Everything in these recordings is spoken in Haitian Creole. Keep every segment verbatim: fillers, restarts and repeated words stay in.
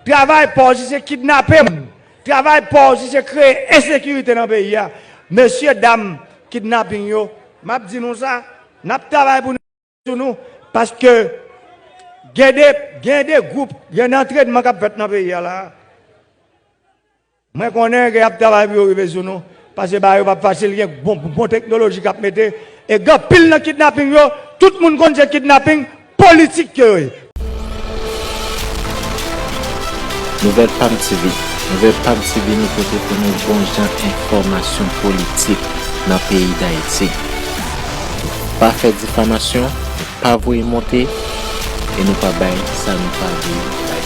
Travay pa w si se kidnape moun. Travay pa w si se kreye ensekirite nan peyi a. Mesye dam kidnaping yo, m ap di nou sa, n ap travay pou nou, sou nou, paske gen de, gen de gwoup, gen de antrenman k ap fèt nan peyi a la. Mwen konnen ke y ap travay pou yo rive sou nou, paske bagay yo p ap fasil, gen bon, bon teknoloji k ap mete, e gen anpil nan kidnaping yo, tout moun konn se kidnaping politik ke yo ye. Nouvèl Pam T V. Nouvèl Pam T V, nou pote pou nou bon jan enfòmasyon politik nan peyi Dayiti. Nou pa fè difamasyon, nou pa voye monte, e nou pa bay sa nou pa dwe bay.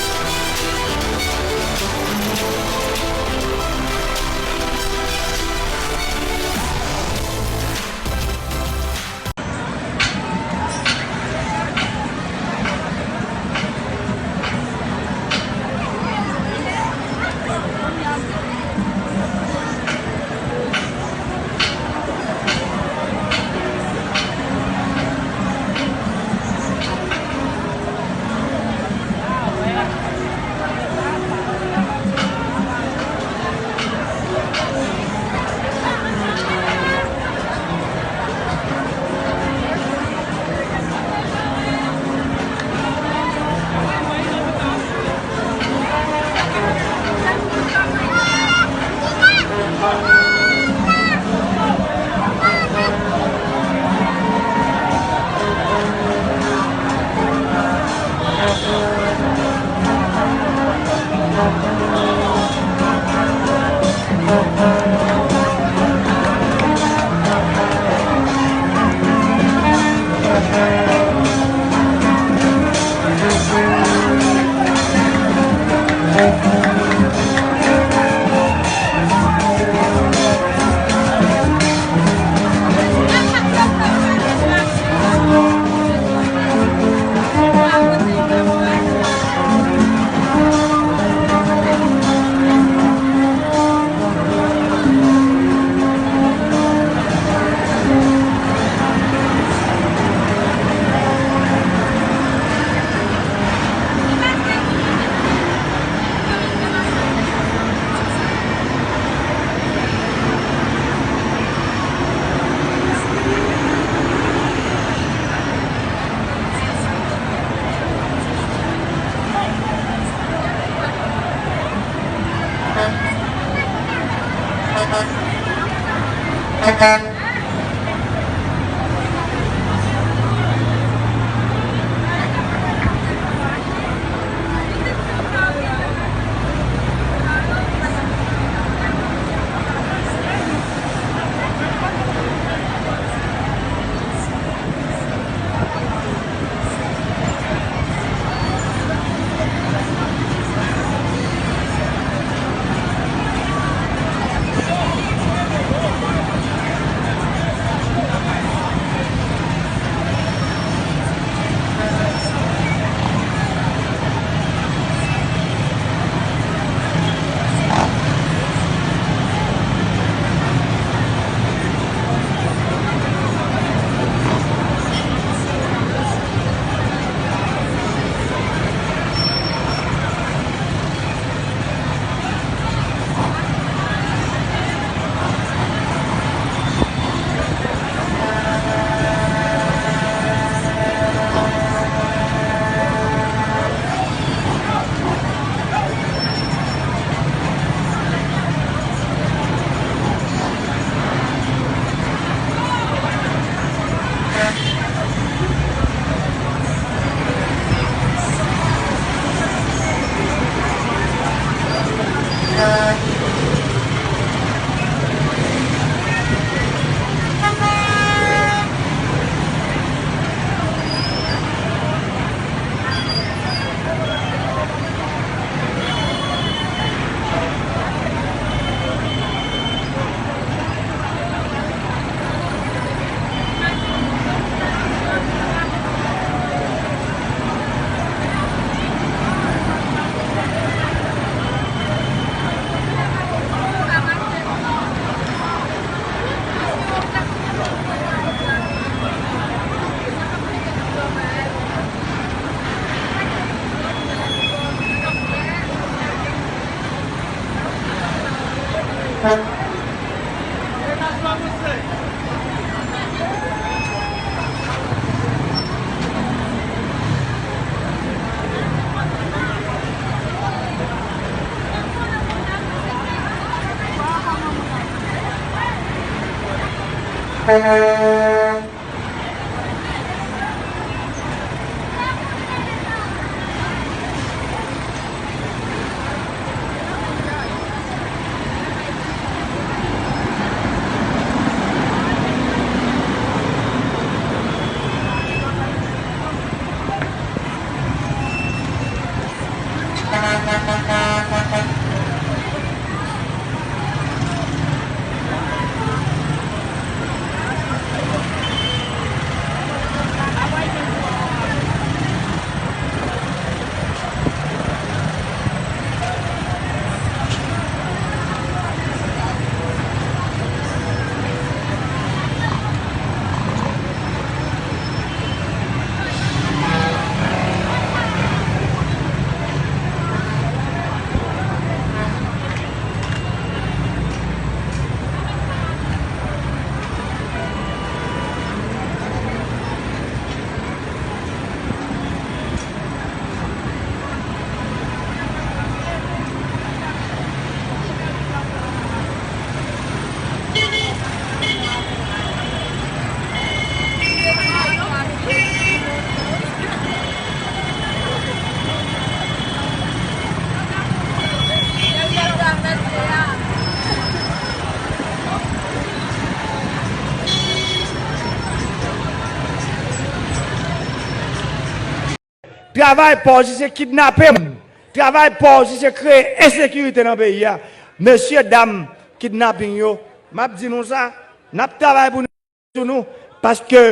Travay pa w si se kidnape moun. Travay pa w si se kreye ensekirite nan peyi a. Mesye dam kidnaping yo, m ap di nou sa, n ap travay pou nou, sou nou, paske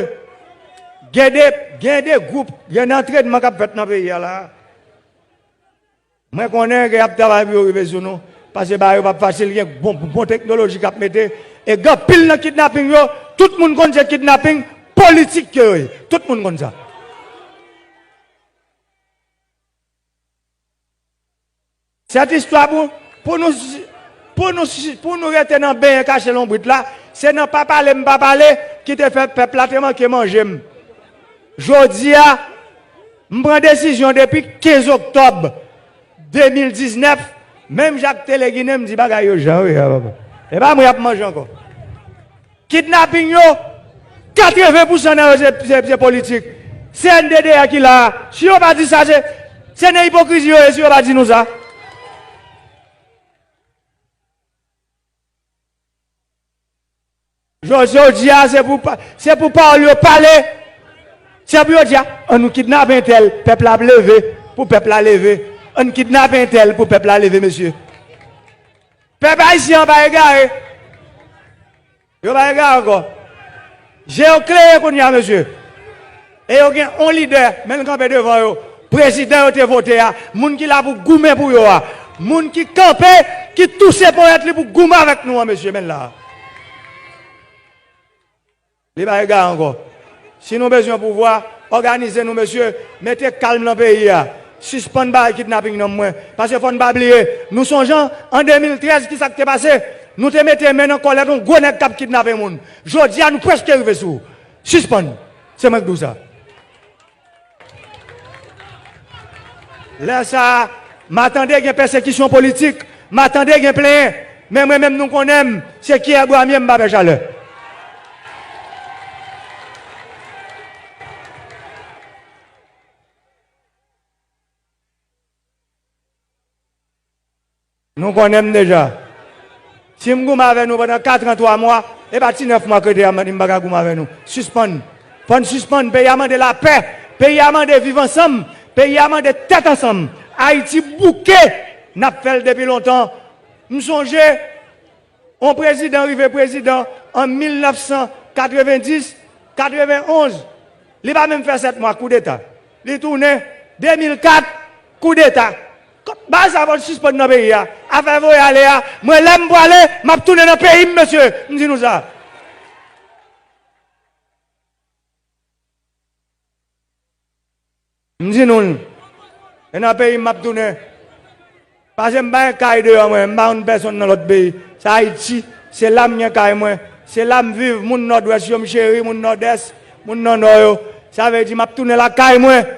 gen de, gen de gwoup, gen de antrenman k ap fèt nan peyi a la. Mwen konnen ke y ap travay pou yo rive sou nou, paske bagay yo p ap fasil, gen bon, bon teknoloji k ap mete, e gen anpil nan kidnaping yo, tout moun konn se kidnaping politik ke yo ye. Tout moun konn sa. Sèt istwa pou, pou nou, pou nou, pou nou rete nan benyen kache lonbrit la, se nan pa pale m pa pale ki te fè pèp la te manke manje m. Jodi a, m pran desizyon depi kenz oktòb de mil diznèf, menm Jacques Télé Ginen, m di bagay yo jan yo ye a, papa. E pa mwen y ap manje ankò. Kidnaping yo, katreven pousan nan yo se, se, se politik. Se N D D A ki la a. Si yo pa di sa, se, se nan ipokrizi yo ye si yo pa di nou sa. Jodi, jodi a, se pou pa, se pou pawòl yo pale. Se pou yo di, a, ann nou kidnape entèl, pèp la ap leve, pou pèp la leve. Ann kidnape entèl pou pèp la leve, mesye. Pèp ayisyen an pa egare. Yo pa egare ankò. Je yo klere kounye a, mesye. E yo gen on lidè, men l kanpe devan yo. Prezidan yo te vote a, moun ki la pou goumen pou yo a. Moun ki kanpe, ki touse ponyèt li pou goumen avèk nou an, mesye, men l la. Li pa egare ankò. Si nou bezwen pouvwa, òganize nou, mesye, mete kalm nan peyi a. Sispann bay kidnaping nan mwen. Paske fò n pa bliye, nou sonje an de mil trèz, kisa k te pase? Nou te mete men nan kòlèt yon gwo nèg k ap kidnape moun. Jodi a, nou prèske rive sou ou. Sispann. Se mwen k di w sa. Lè sa a, m a tande gen pèsekisyon politik, m a tande gen plenyen, men mwen menm nou konnen m, se kiyè bwa m ye, m pa pè chalè. Nou konnen m deja. Si m goumen avè nou pandan kat an twa mwa, e pa ti nèf mwa k rete a m di m pa ka goumen avè nou. Sispann. Fò n sispann. Peyi a mande lapè. Peyi a mande viv ansanm. Peyi a mande tèt ansanm. Ayiti bouke. N ap fè l depi lontan. M sonje yon prezidan rive prezidan an mil nèf san katrevenndis, katrevenonz. Li pa menm fè sèt mwa, koudeta. Li tounen, de mil kat, koudeta. Bagay sa fò l sispann nan peyi a. Afè voye ale a, mwen lè m prale, m ap tounen nan peyi m, mesye. M di nou sa. M di nou l. E nan peyi m m ap tounen. Paske m pa gen kay deyò mwen, m pa konn pèsonn nan lòt peyi. Sa Ayiti, se la m gen kay mwen. Se la m viv, moun Nòdwès yo, m cheri, moun Nòdès, moun nan Nò yo. Sa vle di, m ap tounen lakay mwen.